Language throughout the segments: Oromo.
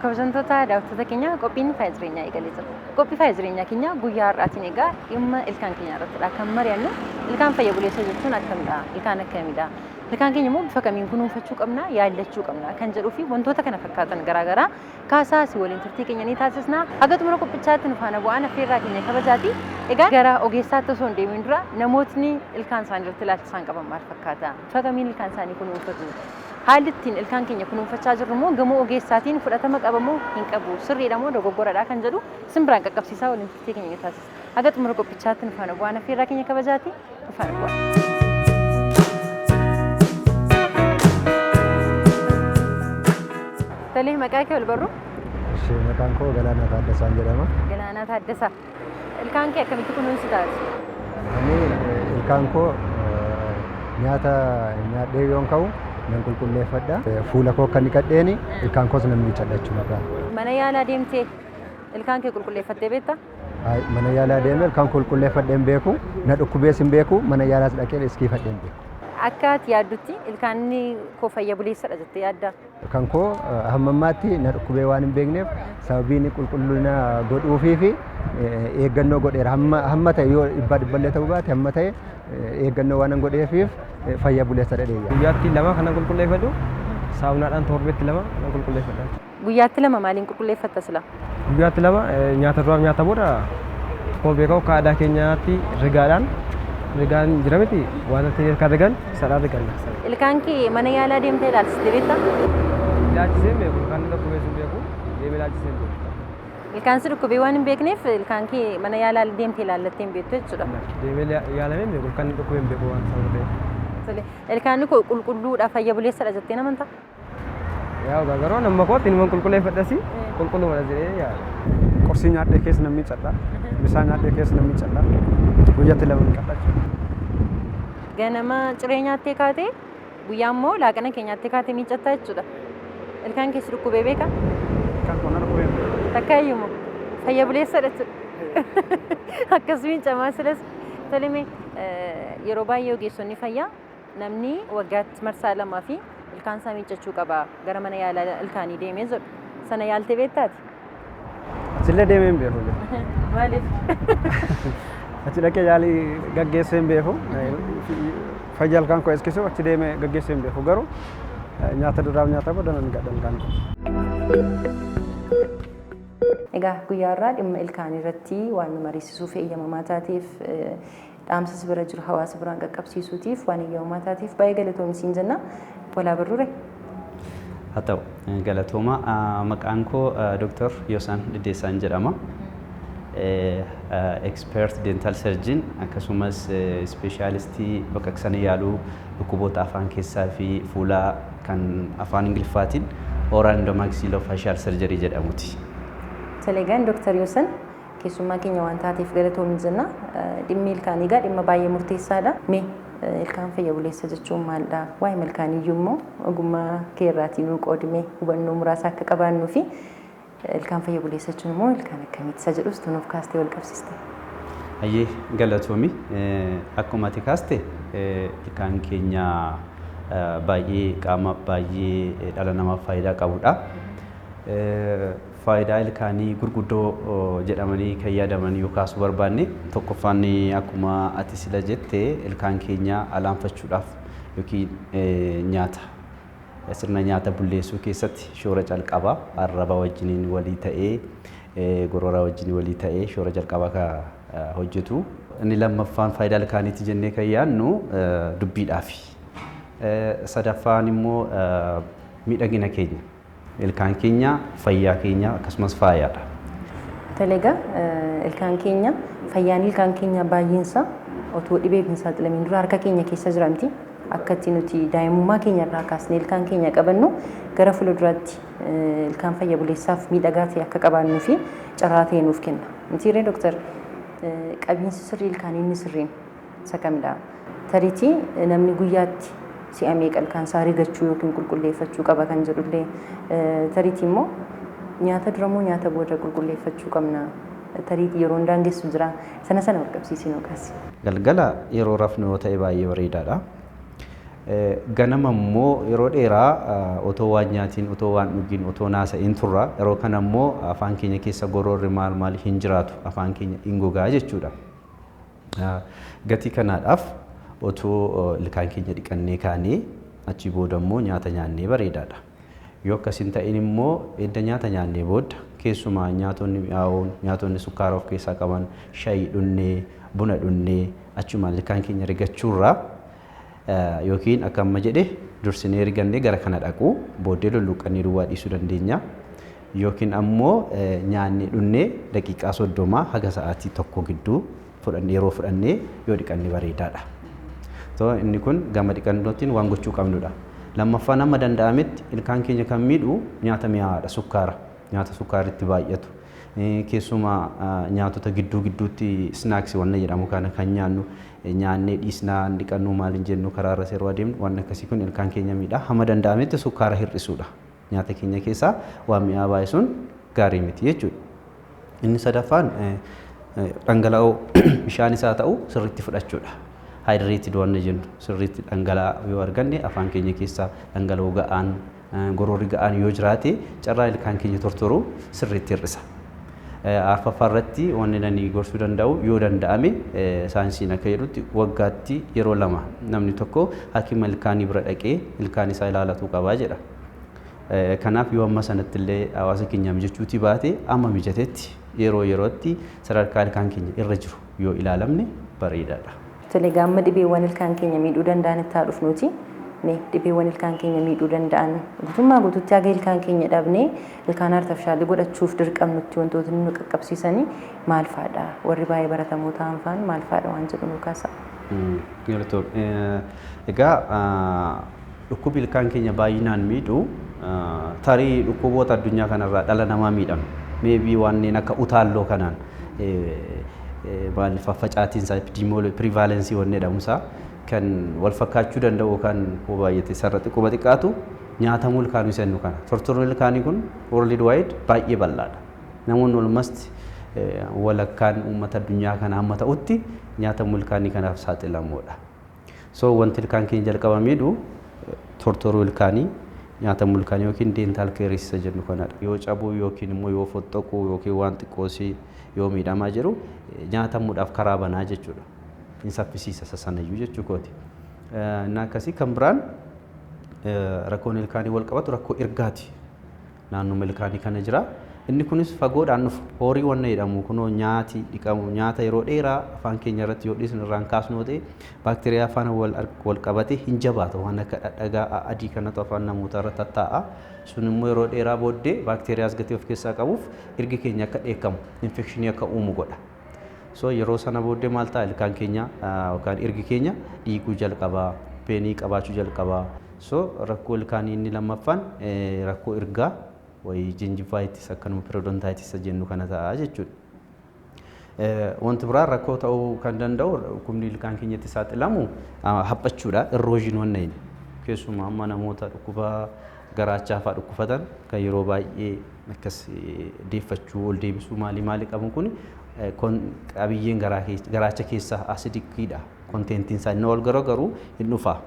Kabajamtoota daawwattoota keenya, qophiin faaya jireenyaa eegalee jira. Qophii faaya jireenyaa keenya guyyaa har'aatiin egaa dhimma ilkaan keenya irrattidha kan mari'annu. Ilkaan fayya buleessa jechuun akkamidha? Ilkaan akkamidha? Ilkaan keenya immoo bifa kamiin kunuunfachuu qabna? Yaallachuu qabna kan jedhuu fi wantoota kana fakkaatan garaagaraa kaasaa si waliin turtii keenya ni taasisna. Haga xumura qophichaatti nu faana bu'aan affeerraa keenya kabajaati. Egaa gara ogeessaatti osoo hin deemin dura, namootni ilkaan isaanii irratti ilaalcha isaan qaban maal fakkaata? Bifa kamiin ilkaan isaanii kunuunfatu? Haalli ittiin ilkaan keenya kunuunfachaa jirru immoo gamoo ogeessaatiin fudhatama qaba moo hin qabu? Sirriidha moo dogoggoradha kan jedhu isin biraan qaqqabsiisaa waliin turtii keenya ni taasisa. Haga xumura qophichaatti nu faana bu'aan affeerraa keenya kabajaati. Nu faana bu'aa. Tolee, maqaa kee ol barru? Ishee, maqaan koo Galaanaa Taaddasaan jedhama. Galaanaa Taaddasaa. Ilkaan kee akkamitti kunuunsitaati? Ani ilkaan koo nyaata nyaadhee yoon ka'u nan qulqulleeffadha. Fuula koo akka niqadheeni ilkaan koos nan miicadha jechuudha. Mana yaalaa deemtee ilkaan kee qulqulleeffattee beektaa? Mana yaalaa deemee ilkaan koo qulqulleeffadhee hin beeku. Na dhukkubees hin beeku. Mana yaalaas dhaqee iskiifadhee hin beeku. Akka ati yaaddutti ilkaanni koo fayya buleessadha jettee yaaddaa? Kan koo hamma ammaatti na dhukkubee waan hin beekneef, sababiin qulqullina godhuufii fi eeggannoo godheera. Hamma ta'e yoo dhibbaa dhibballee ta'uu baate, hamma ta'e eeggannoo waan godheefiif fayya buleessa dhedheeyya. Guyyaatti lama kanan qulqulleeffadhu, saamunaadhaan torbeetti lama kanan qulqulleeffadha. Guyyaatti lama maaliin qulqulleeffatta sila? Guyyaatti lama nyaata duraaf nyaata booda. Akkuma beekamu, akka aadaa keenyaatti rigaadhaan, rigaan jira miti, waan ittiin kan rigan sadhaan riganna. Ilkaan kee mana yaalaa deemtee ilaalchistee beektaa? Ilaalchisee hin beeku, ilkaan dhukkubees hin beeku, deemee ilaalchisee hin beeku. Ilkaan si dhukkubee waan hin beekneef ilkaan kee mana yaalaa deemtee ilaallattee hin beektu jechuudha. Deemee yaalamee hin beeku, ilkaan dhukkubee hin beeku waan sababa ta'eef. Tole, ilkaan koo qulqulluudha, fayya buleessadha jettee amantaa? Yaa garuu nama kootti numa qulqulleeffadhasi, qulqullumadha jedhee yaada. Qorsii nyaadhee keessa nan miicadha. Bishaan nyaadhee keessa nan miicadha. Guyyaatti lama miicadha jechuudha. Ganama ciree nyaattee kaatee, guyyaa immoo laaqana kee nyaattee kaatee miicattaa jechuudha. Ilkaan kee si dhukkubee beekaa? Ilkaan koo na dhukkubee hin beeku. Takka iyyuu fayya buleessadha jechuudha. Akkas miicamaa silas. Tole, mee yeroo baay'ee ogeessonni fayyaa namni waggaatti marsaa lamaa fi ilkaan isaa miiccachuu qaba, gara mana yaalaa ilkaanii deemee jedhu. Sana yaaltee beektaati? Achillee deemee hin beeku. Maaliif? Achi dhaqee yaalii gaggeessee hin beeku. Fayyaa ilkaan koo eegsisuuf achi deemee gaggeessee hin beeku, garuu nyaata duraaf nyaata booda nan dhiqadha ilkaan koo. Egaa guyyaa irraa dhimma ilkaanii irratti waan nu mariisisuuf eeyyamamaa taateef, dhaamsa si bira jiru hawaasa biraan qaqqabsiisuutiif waan eeyyamamaa taateef baay'ee galatoomi jenna. Walaa barruure. Haa ta'u, galatooma. Maqaan koo Dr. Yoosaan Diddeessaan jedhama. Expert dental surgeon, akkasumas ispeeshaalistii baqaqsanii yaaluu dhukkuboota afaan keessaa fi fuulaa kan afaan Ingiliffaatiin oral endomaxillofacial surgery jedhamuti. Tole egaan, Dr. Yoosan, keessummaa keenya waan taateef galatoomi jenna. Dhimmi ilkaanii egaa dhimma baay'ee murteessaadha. Mee ilkaan fayya buleessa jechuun maalidha? Waa'ee ilkaaniyyuu immoo ogummaa keerraatii nuu qoodimee hubannoo muraasa akka qabaannuu fi ilkaan fayya buleessa jechuun immoo ilkaan akkamiiti isa jedhus tunuuf kaastee wal qabsiiste. Hayyee, galatoomi. Akkuma ati kaaste, ilkaan keenya baay'ee qaama baay'ee dhala namaaf faayidaa qabudha. Faayidaa ilkaanii gurguddoo jedhamanii kan yaadaman yoo kaasuu barbaanne, tokkoffaan akkuma ati sila jette ilkaan keenya alaanfachuudhaaf yookiin nyaata, sirna nyaata bulleessuu keessatti shoora calqabaa, arraba wajjiniin walii ta'ee, gorora wajjin walii ta'ee shoora jalqabaa ka hojjetu. Inni lammaffaan faayidaa ilkaaniiti jennee kan yaadnu dubbiidhaafi. Sadaffaan immoo miidhagina keenya. Ilkaan keenya fayyaa keenya akkasumas faayaadha. Tole egaa, ilkaan keenya, fayyaan ilkaan keenya baay'eensaa otoo dhibeef hin saaxilamiin dura harka keenya keessa jira miti. Akka itti nuti daa'imummaa keenya irraa kaasnee ilkaan keenya qabannu gara fuulduraatti ilkaan fayya buleessaaf miidhagaa ta'e akka qabaannuu fi carraa ta'e nuuf kenna. Mitiiree dooktar, qabiinsi sirrii ilkaanii inni sirriin isa kamidha? Tariitii namni guyyaatti si'a meeqa ilkaan isaa rigachuu yookiin qulqulleeffachuu qaba kan jedhullee, tariitii immoo nyaata dura moo nyaata booda qulqulleeffachuu qabna? Tariitii yeroo daangessu jira. Sana sana wal qabsiisii nuu kaasi. Galgala yeroo rafnu yoo ta'e baay'ee bareedaadha. Ganama immoo yeroo dheeraa otoo waan nyaatiin, otoo waan dhugiin, otoo naasa'in turra. Yeroo kana immoo afaan keenya keessa gororri maal maal hin jiraatu, afaan keenya hin gogaa jechuudha. Gatii kanaadhaaf otoo ilkaan keenya dhiqannee kaanee achi booda immoo nyaata nyaannee bareedaadha. Yoo akkas hin ta'in immoo edda nyaata nyaannee booda keessumaa nyaatonni mi'aawoon, nyaatonni sukkaara of keessaa qaban, shaayii dhunnee, buna dhunnee achumaan ilkaan keenya rigachuurraa yookiin akka amma jedhe dursinee rigannee gara kana dhaquu booddee lulluqqannee duwwaa dhiisuu dandeenya. Yookiin ammoo nyaannee dhunnee daqiiqaa 30 haga sa'aatii 1 gidduu fudhannee yeroo fudhannee yoo dhiqanne bareedaadha. Inni kun gama dhiqannootiin waan gochuu qabnudha. Lammaffaan amma danda'ametti ilkaan keenya kan miidhu nyaata mi'aawaadha, sukkaara. Nyaata sukkaaritti baay'atu. Keessumaa nyaatota gidduu gidduutti snacks wanna jedhamu kana kan nyaannu nyaannee dhiisnaa dhiqannuu maal hin jennu karaarra yeroo adeemnu waan akkasii kun ilkaan keenya miidha. Hamma danda'ametti sukkaara hir'isuudha. Nyaata keenya keessaa waan mi'aa baay'isuun gaarii miti jechuudha. Inni sadaffaan dhangala'oo bishaan isaa ta'u sirriitti fudhachuudha. Hydrated waan jennu sirriitti dhangala'aa yoo arganne afaan keenya keessaa dhangala'oo ga'aan gororri ga'aan yoo jiraate carraa ilkaan keenya tortoruu sirriitti hir'isa. Arfaffaa irratti wanni nani gorsuu danda'u yoo danda'ame saayinsiin akka jedhutti waggaatti yeroo 2 namni tokko hakiima ilkaanii bira dhaqee ilkaan isaa ilaalatuu qabaa jedha. Kanaaf yoo amma sanatti illee hawaasa keenya mijachuutii baate amma mijatetti yeroo yerootti sadarkaa ilkaan keenya irra jiru yoo ilaalamne bareedaadha. Tole, gaamma dhibeewwan ilkaan keenya miidhuu danda'an itti haa dhufnuuti. Mee dhibeewwan ilkaan keenya miidhuu danda'an guutummaa guutuutti haga ilkaan keenya dhabnee ilkaan artifishaalii godhachuuf dirqamnutti wantoota nu qaqqabsiisanii maal fa'aadha? Warri baay'ee baratamoo ta'an fa'aan maal fa'aadha waan jedhu nu kaasa. Egaa dhukkubi ilkaan keenya baay'inaan miidhu tarii dhukkuboota addunyaa kanarraa dhala namaa miidhan. Maybe wanneen akka utaalloo kanaan maal faffacaatiin isaa epidemiology prevalency wanni jedhamu isaa kan wal fakkaachuu danda'u kan baay'ate sarara xiqqoo xiqqaatu nyaatamuu ilkaanii sennu kana. Tortorri ilkaanii kun world wide baay'ee bal'aadha. Namoonni walumatti walakkaan uummata addunyaa kana hamma ta'utti nyaatamuu ilkaanii kanaaf saaxilamoodha. So wanti ilkaan keenya jalqaba miidhu tortoruu ilkaanii, nyaatamuu ilkaanii yookiin dental caries isa jennu kanadha. Yoo cabuu yookiin immoo yoo foxxoquu yookiin waan xiqqoosii yoo miidhamaa jiru nyaatamuudhaaf karaa banaa jechuudha. Hin saffisiisa isa sanayyuu jechuu kooti. Inni akkasii kan biraan rakkoon ilkaanii wal qabatu rakkoo irgaati. Naannoo ilkaanii kana jira. Inni kunis fagoodhaan dhufu horii wanna jedhamu kunoo nyaati dhiqamu nyaata yeroo dheeraa afaan keenya irratti yoo dhiisnu irraan kaasnu ta'e baakteeriyaa afaan wal qabate hin jabaata waan akka dhadhagaa adii kanatu afaan namootaa irra tattaa'a. Sun immoo yeroo dheeraa booddee baakteeriyaas gatii of keessaa qabuuf irgi keenya akka dheekkamu infekshinii akka uumu godha. So yeroo sana booddee maal ta'a ilkaan keenya yookaan irgi keenya dhiiguu jalqabaa, painii qabaachuu jalqabaa. So rakkoo ilkaanii inni lammaffaan rakkoo irgaa wayii gingivitis akkanuma periodontitis jennu kana ta'a jechuudha. Wanti biraan rakkoo ta'uu kan danda'u dhukkubni ilkaan keenyatti saaxilamu haphachuudha erosion wanna inni. Keessumaa amma namoota dhukkuba garaachaa fa'aa dhukkubatan kan yeroo baay'ee akkas deeffachuu ol deebisuu maalii maalii qabu kun qabiyyeen garaacha keessaa acidiciidha. Contentiin isaa inni ol garagaru hin dhufa.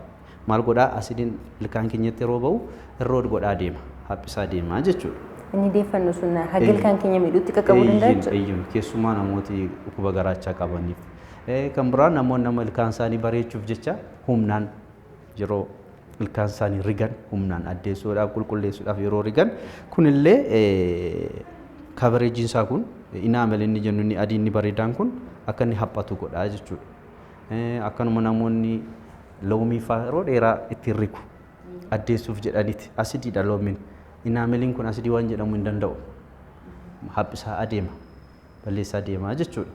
Maal godhaa acidiin ilkaan keenyatti yeroo ba'u erode godhaa deema. Haphisaa deemaa jechuudha. Inni deeffannu sun haga ilkaan keenya miidhuutti qaqqabuu danda'a jechuudha. Eeyyeen, keessumaa namooti dhukkuba garaachaa qabaniif. Kan biraan namoonni nama ilkaan isaanii bareechuuf jecha humnaan yeroo ilkaan isaanii rigan humnaan addeessuudhaaf qulqulleessuudhaaf yeroo rigan kunillee coverageiin isaa kun enamel inni jennu inni adii inni bareedaan kun akka inni haphatu godhaa jechuudha. Akkanuma namoonni loomii fa'aa yeroo dheeraa ittiin rigu addeessuuf jedhaniiti acidiidha loomiin. Enameliin kun acidii waan jedhamu hin danda'u. Haphisaa adeema. Balleessaa deemaa jechuudha.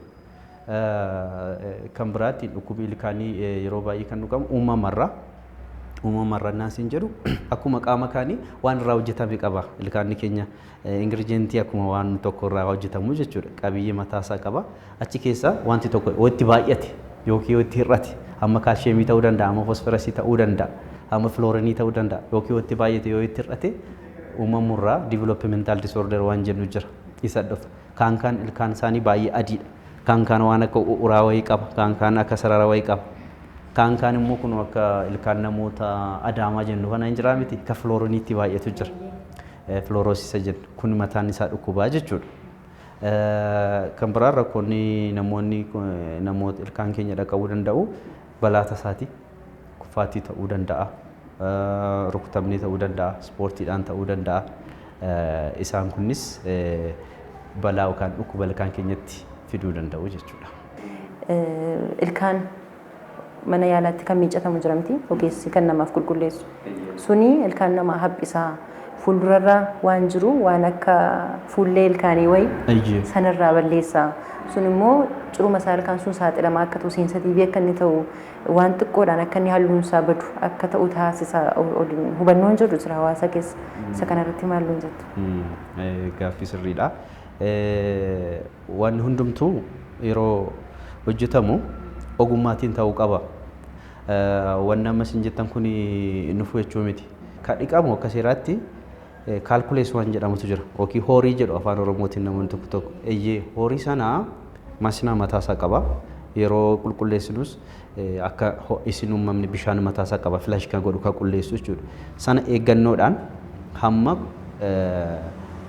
Kan biraatti dhukkubi ilkaanii yeroo baay'ee kan dhugamu uumamarraa. Uumamarraa naasiin jedhu akkuma qaama kaanii waan irraa hojjetame qaba. Ilkaanni keenya ingredientii akkuma waan tokko irraa hojjetamu jechuudha. Qabiyyee mataasaa qaba. Achi keessa wanti tokko yoo itti baay'ate yookiin yoo itti hir'ate hamma calciumii ta'uu danda'a, hamma phosphorusii ta'uu danda'a, hamma fluorineii ta'uu danda'a yookiin yoo itti baay'ate yoo itti hir'ate uumamurraa developmental disorder waan jennu jira. Isa dhufa. Kaan kaan ilkaan isaanii baay'ee adiidha. Kaan kaan waan akka uraa wayii qaba. Kaan kaan akka sarara wayii qaba. Kaan kaan immoo kun akka ilkaan namoota Adaamaa jennu kana hin jiraa miti, ka filooroniitti baay'eetu jira. Filooroosisa jennu kun mataan isaa dhukkubaa jechuudha. Kan biraan rakkoonni namoonni namoota ilkaan keenya dhaqqabuu danda'u balaa tasaati. Kufaatii ta'uu danda'a. Rukutamni ta'uu danda'a. Ispoortiidhaan ta'uu danda'a. Isaan kunis balaa yookaan dhukkuba ilkaan keenyatti fiduu danda'u jechuudha. Ilkaan mana yaalaatti kan miiccatamu jira miti, ogeessi kan namaaf qulqulleessu. Suni ilkaan namaa haphisaa, fuuldurarra waan jiru waan akka fuullee ilkaanii wayi sanarraa balleessa. Sun immoo ciruma isaa ilkaan sun saaxilamaa akka ta'u, seensitiivii akka inni ta'u, waan xiqqoodhaan akka inni halluun isaa badu akka ta'u taasisa hubannoon jedhu jira hawaasa keessa. Isa kanarratti maal nuun jettu? Gaaffii sirriidha. Wanni hundumtuu yeroo hojjetamu ogummaatiin ta'uu qaba. Wanni amma isin jettan kun nufu jechuu miti. Ka dhiqamu akka seeraatti kaalkulees waan jedhamutu jira. Yookiin horii jedhu afaan Oromootiin namoonni tokko tokko. Eeyyee, horii sana maashinaa mataasaa qaba. Yeroo qulqulleessinus akka isin uumamni bishaan mataasaa qaba. Flush kan godhu kan qulleessu jechuudha. Sana eeggannoodhaan hamma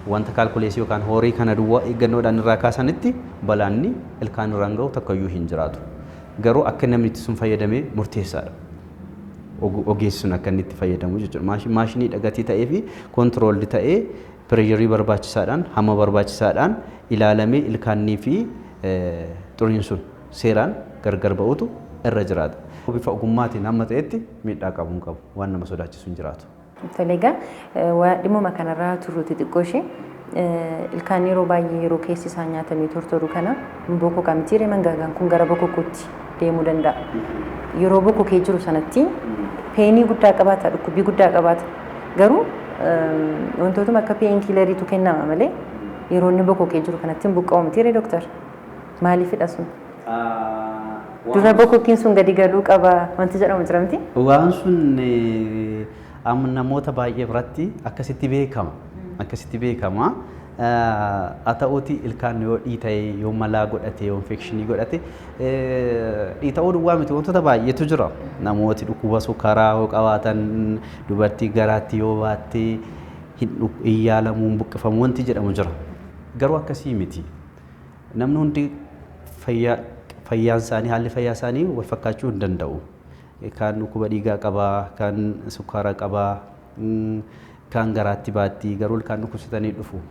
wanta kaalkuleesii yookaan horii kana duwwaa eeggannoodhaan irraa kaasanitti balaanni ilkaan irraan gahu takkayyuu hin jiraatu. Garuu akka namni itti sun fayyadamee murteessaadha. Ogeessi sun akka inni itti fayyadamu jechuudha. Maashinii dhagatii ta'ee fi controlled ta'ee, pressurii barbaachisaadhaan, hamma barbaachisaadhaan ilaalamee ilkaannii fi xuriin sun seeraan gargar ba'utu irra jiraata. Bifa ogummaatiin hamma ta'etti miidhaa qabu hin qabu, waan nama sodaachisu hin jiraatu. Tole, egaa dhimmuma kanarraa turruuti xiqqoo ishee, ilkaan yeroo baay'ee yeroo keessi isaa nyaatamee tortoru kana bokoka mitiire, mangaagaan kun gara bokokootti deemuu danda'a. Yeroo bokokee jiru sanatti painii guddaa qabaata, dhukkubbii guddaa qabaata. Garuu wantootuma akka pain killeriitu kennama malee yeroo inni bokokee jiru kanatti hin buqqa'u mitiire, dooktar? Maaliifidha sun? Dura bokokkiin sun gadi galuu qaba wanti jedhamu jira miti? Waan sun amma namoota baay'ee biratti akkasitti beekama. Akkasitti beekama. Haa ta'uuti, ilkaan yoo dhiita'e, yoo malaa godhate, yoo infekshinii godhate, dhiita'uu duwwaa miti, wantoota baay'eetu jira. Namooti dhukkuba sukkaaraa yoo qabaatan, dubartii garaatti yoo baatte hin yaalamu, hin buqqifamu wanti jedhamu jira. Garuu akkasii miti. Namni hundi fayyaan isaanii, haalli fayyaa isaanii wal fakkaachuu hin danda'u. Kaan dhukkuba dhiigaa qabaa, kaan sukkaara qabaa, kaan garaatti baatti, garuu ilkaan dhukkubsatanii dhufu.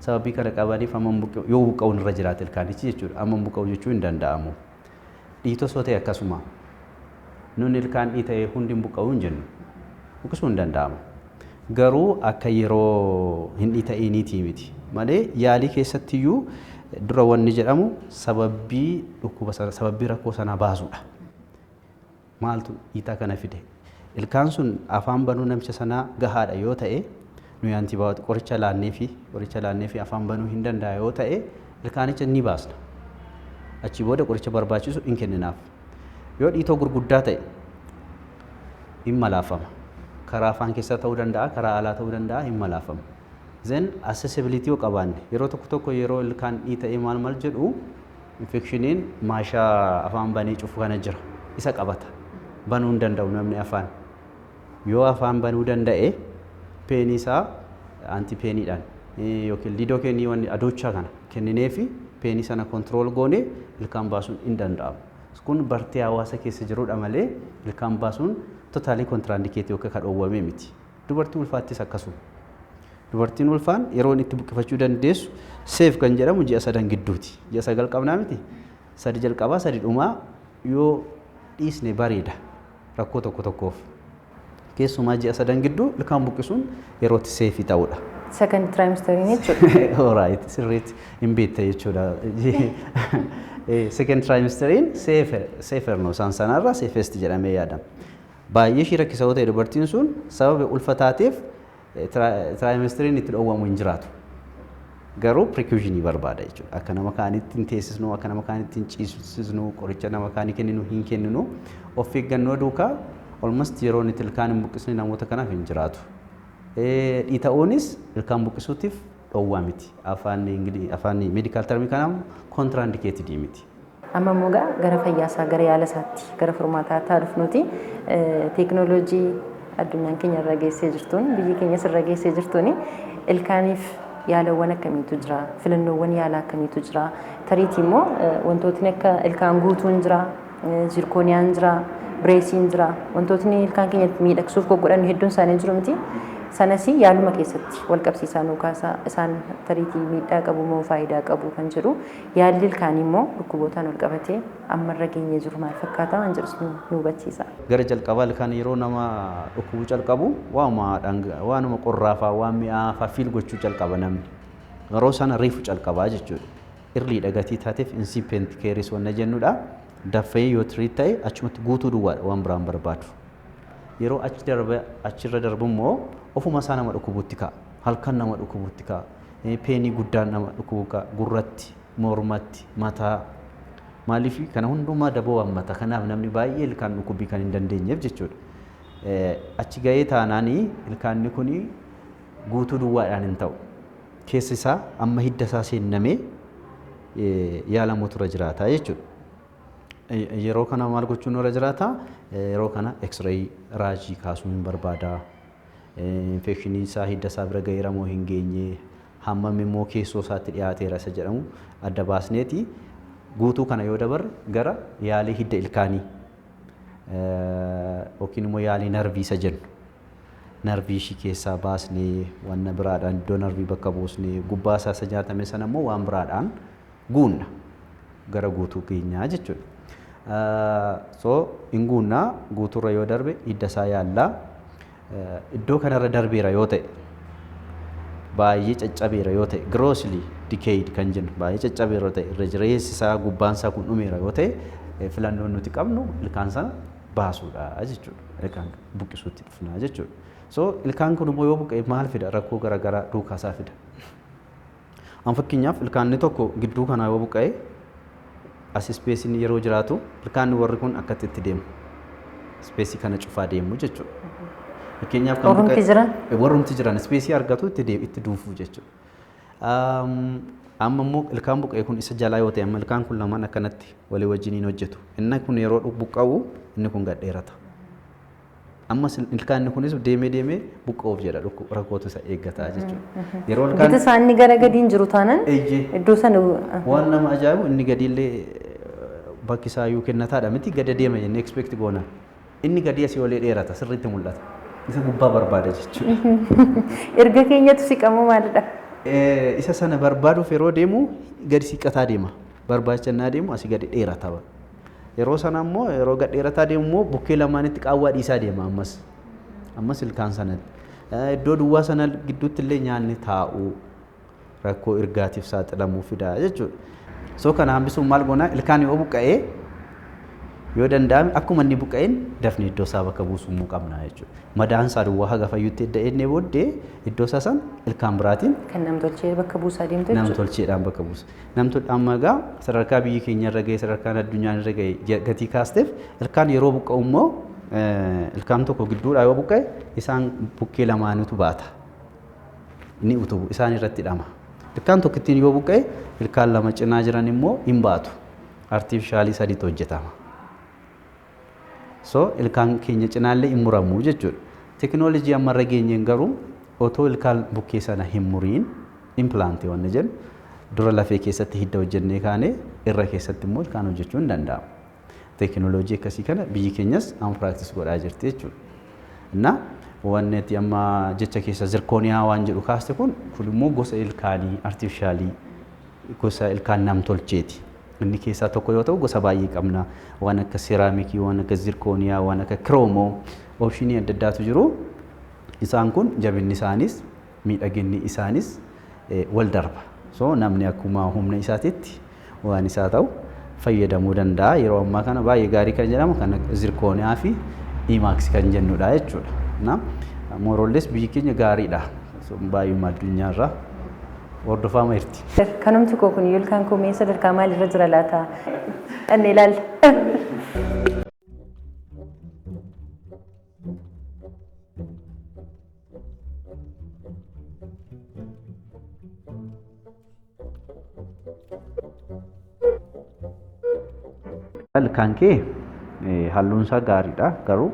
Sababii kana qabaniif amma yoo buqqa'uun irra jiraate ilkaanichi jechuudha. Amma buqqa'u jechuu hin danda'amu. Dhiitos yoo ta'e akkasuma. Nuni ilkaan dhiita'e hundi hin buqqa'uu hin jennu. Buqqisuu hin danda'amu. Garuu akka yeroo hin dhiita'iniitii miti. Malee yaalii keessattiyyuu dura wanni jedhamu sababii dhukkuba sana, sababii rakkoo sanaa baasuudha. Maaltu dhiitaa kana fide? Ilkaan sun afaan banuu namicha sanaa gahaadha yoo ta'e, nuyi antibiotic qoricha laannee fi afaan banuu hin danda'a yoo ta'e, ilkaanicha ni baasna. Achi booda qoricha barbaachisu hin kenninaaf. Yoo dhiitoo gurguddaa ta'e hin malaafama. Karaa afaan keessaa ta'uu danda'a, karaa alaa ta'uu danda'a, hin malaafama. Then accessibility yoo qabaanne, yeroo tokko tokko yeroo ilkaan dhiita'ee maal maal jedhu, infekshiniin maashaa afaan banee cufu kana jira. Isa qabata. Banuu hin danda'u namni afaan. Yoo afaan banuu danda'e, painii isaa anti painiidhaan yookiin lidocainii wanni adoochaa kana kennineefi painii sana control goone ilkaan baasuun hin danda'amu. Kun bartee hawaasa keessa jirudha malee ilkaan baasuun totally contraindicated yookiin kan dhoowwame miti. Dubartii ulfaattis akkasuma. Dubartiin ulfaan yeroo itti buqqifachuu dandeessu safe kan jedhamu ji'a 3 gidduuti. Ji'a 9 qabnaa miti. 3 jalqabaa, 3 dhumaa yoo dhiisne bareeda rakkoo tokko tokkoof. Keessumaa ji'a 3 gidduu ilkaan buqqisuun yeroo itti safeii ta'udha. Second trimesteriin jechuudha. Alright, sirriitti hin beekte jechuudha. Second trimesteriin safer no, isaan sanarra safest jedhamee yaadama. Baay'ee ishii rakkisa yoo ta'e, dubartiin sun sababa ulfa taateef trimesteriin itti dhoowwamu hin jiraatu. Garuu precautionii barbaada jechuudha. Akka nama kaanitti hin teessisnu, akka nama kaanitti hin ciisisnu, qoricha nama kaanii kenninu hin kenninu. Of eeggannoo duukaa almost yeroo itti ilkaan hin buqqisne namoota kanaaf hin jiraatu. Dhiita'uunis ilkaan buqqisuutiif dhoowwaa miti. Afaan afaan medical termii kanaaf contraindicated miti. Amma immoo gara fayyaa isaa, gara yaala isaatti, gara furmaataatti haa dhufnuti. Teekinooloojii addunyaan keenya irra geessee jirtuun, biyyi keenyas irra geessee jirtuun, ilkaaniif yaalawwan akkamiitu jira? Filannoowwan yaalaa akkamiitu jira? Tariitii immoo wantootni akka ilkaan guutuun jira, zirkooniyaan jira, bireesiin jira. Wantootni ilkaan keenya miidhagsuuf goggodhan hedduun isaanii jiru miti. Sanas yaaluma keessatti wal qabsiisaa nuu kaasaa, isaan tariitii miidhaa qabu moo faayidaa qabu kan jedhu, yaalli ilkaanii immoo dhukkubootaan wal qabatee ammarra geenyee jiru maal fakkaata waan jedhus nu hubachiisa. Gara jalqabaa ilkaan yeroo nama dhukkubuu calqabu waanuma qorraafaa, waan mi'aafaa feel gochuu calqaba namni. Yeroo sana reefu calqabaa jechuudha. Early dhagatii taateef incipient caries wanna jennudha. Daffee yoo treat ta'e achumatti guutuu duwwaadha, waan biraan barbaadu. Yeroo achi darbe, achirra darbu immoo ofuma isaa nama dhukkubuutti ka'a. Halkan nama dhukkubuutti ka'a. Painii guddaan nama dhukkubuu ka'a. Gurratti, mormatti, mataa. Maaliif kana hundumaa daboo hammata. Kanaaf namni baay'ee ilkaan dhukkubbii kan hin dandeenyeef jechuudha. Achi ga'ee taanaanii ilkaanni kuni guutuu duwwaadhaan hin ta'u. Keessa isaa amma hidda isaa seennamee yaalamuutu irra jiraata jechuudha. Yeroo kana maal gochuun irra jiraata? Yeroo kana X-ray, raajii kaasuu hin barbaada. Infectioniin isaa hidda isaa bira ga'eera moo hin geenye, hammam immoo keessoo isaatti dhiyaateera isa jedhamu adda baasneeti guutuu kana yoo dabarre gara yaalii hidda ilkaanii yookiin immoo yaalii narvii isa jennu. Narvii ishii keessaa baasnee wanna biraadhaan iddoo narvii bakka buusnee, gubbaa isaa isa nyaatame sana immoo waan biraadhaan guunna, gara guutuu keenyaa jechuudha. So hin guunnaa, guutuurra yoo darbe hidda isaa yaallaa. Iddoo kanarra darbeera yoo ta'e, baay'ee caccabeera yoo ta'e, grossly decayed kan jennu, baay'ee caccabeera yoo ta'e, irra jireessi isaa gubbaan isaa kun dhumeera yoo ta'e, filannoon nuti qabnu ilkaan sana baasuudha jechuudha. Ilkaan buqqisuutti dhufnaa jechuudha. So ilkaan kun immoo yoo buqqa'e maal fida? Rakkoo garaagaraa duukaa isaa fida. An fakkeenyaaf ilkaanni tokko gidduu kanaa yoo buqqa'e, as spaceiin yeroo jiraatu ilkaanni warri kun akkatti itti deemu. Spaceii kana cufaa deemu jechuudha. Fakkeenyaaf kan Warrumti jiran? Warrumti jiran spaceii argatu, itti deemu, itti duufuu jechuudha. Amma immoo ilkaan buqqa'e kun isa jalaa yoo ta'e, amma ilkaan kun lamaan akkanatti walii wajjiniin hojjetu. Inni kun yeroo buqqa'u inni kun gad dheerata. Ammas ilkaan kunis deemee deemee buqqa'uuf jedha, rakkootu isa eeggataa jechuudha. Yeroo ilkaan Gita isaanii gara gadiin jiru taanaan iddoo sana Waan nama ajaa'ibu, inni gadiillee bakki isaa iyyuu kennataadha miti, gada deema jennee expect goona. Inni gadi asii olee dheerata, sirriitti mul'ata. Isa gubbaa barbaada jechuudha. Erga keenyatu siqamoo maalidha? Isa sana barbaaduuf yeroo deemu gadi siqataa deema. Barbaachannaa deemu asii gadi dheerata. Yeroo sana immoo yeroo gad dheerataa deemu immoo bukkee lamaanitti qaawwaa dhiisaa deema ammas. Ammas ilkaan sanatti. Iddoo duwwaa sana gidduutti illee nyaanni taa'uu rakkoo ergaatiif saaxilamuu fida jechuudha. So kana hambisuun maal goona? Ilkaan yoo buqqa'ee, yoo danda'ame akkuma inni buqqa'een dafnee iddoo isaa bakka buusuu immoo qabna jechuudha. Madaan isaa duwwaa haga fayyutti edda ennee booddee iddoo isaa san ilkaan biraatiin Kan namtolchee bakka buusaa deemtu jechuudha. Namtolcheedhaan bakka buusa. Namtol amma egaa sadarkaa biyyi keenya irra ga'e, sadarkaan addunyaan irra ga'e gatii kaasteef, ilkaan yeroo buqqa'u immoo ilkaan tokko gidduudhaa yoo buqqa'e isaan bukkee lamaanitu baata. Ni utubu, isaan irratti hidhama. Ilkaan tokkittiin yoo buqqa'e ilkaan lama cinaa jiran immoo hin baatu. Artificialii sadiitu hojjetama. So ilkaan keenya cinaallee hin muramu jechuudha. Tekinooloojii amma irra geenyeen garuu otoo ilkaan bukkee sana hin muriin implantii wanni jennu, dura lafee keessatti hidda hojjennee kaanee irra keessatti immoo ilkaan hojjechuu hin danda'amu. Tekinooloojii akkasii kana biyyi keenyas amma practice godhaa jirti jechuudha. Na wanni ati amma jecha keessa zirkooniyaa waan jedhu kaaste kun immoo gosa ilkaanii artificialii, gosa ilkaan namtolcheeti. Inni keessaa tokko yoo ta'u, gosa baay'ee qabna. Waan akka ceramicii, waan akka zirkooniyaa, waan akka kiroomoo, optionii adda addaatu jiru. Isaan kun jabinni isaanis miidhaginni isaanis wal darba. So namni akkuma humna isaatitti waan isaa ta'u fayyadamuu danda'a. Yeroo ammaa kana baay'ee gaarii kan jedhamu kan akka zirkooniyaa fi E.max kan jennudha jechuudha. Na more or less biyyi keenya gaariidha. So baay'uma addunyaarraa hordofaama jirti. Kanumti koo kun ilkaan koo mee sadarkaa maalirra jira laata? Dhannee ilaalla. Ilkaan kee halluun isaa gaariidha garuu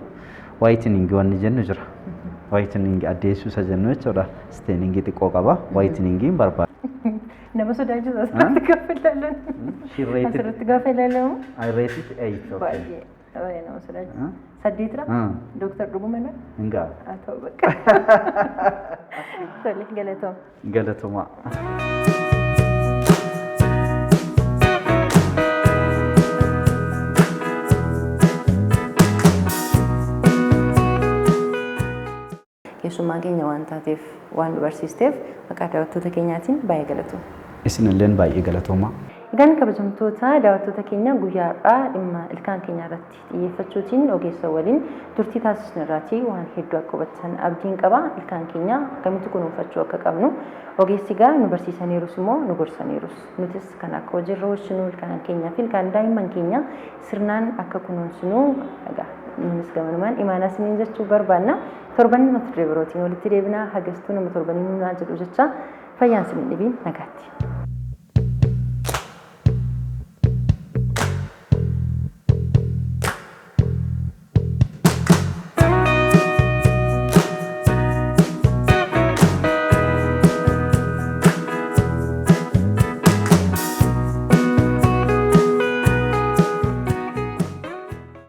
whitening wanni jennu jira. Whitening addeessuu isa jennu jechuudha. Staining xiqqoo qaba. Whitening barbaada. Nama sodaachisa asirratti gaafa ilaalan. She rated- Asirratti gaafa ilaalamu I rate it 8. Okay. baay'ee baay'ee nama sodaachisa. Saddeetira? Dooktar dhuguma na? Hingaa. Haa ta'u bakka. Tole, galatooma. Galatooma. Keessummaa keenya waan taateef, waan nu barsiisteef, maqaa daawwattoota keenyaatiin baay'ee galatooma. Isinilleen baay'ee galatooma. Egaan kabajamtoota daawwattoota keenya, guyyaa har'aa dhimma ilkaan keenya irratti xiyyeeffachuutiin ogeessa waliin turtii taasisnu irraatii waan hedduu akka hubattan abdiin qaba. Ilkaan keenya akkamitti kunuunfachuu akka qabnu ogeessi egaa nu barsiisaniirus immoo nu gorsaniirus. Nutis kan akka hojiirra oolchinu, ilkaan keenyaa fi ilkaan daa'imman keenya sirnaan akka kunuunsinu egaa nunis gamanumaan imaanaa isiniin jechuu barbaanna. Torban mata duree birootiin walitti deebinaa, hagastuu nama torbanii nunaa jedhu jecha fayyaan isin hin dhibiin, nagaatti.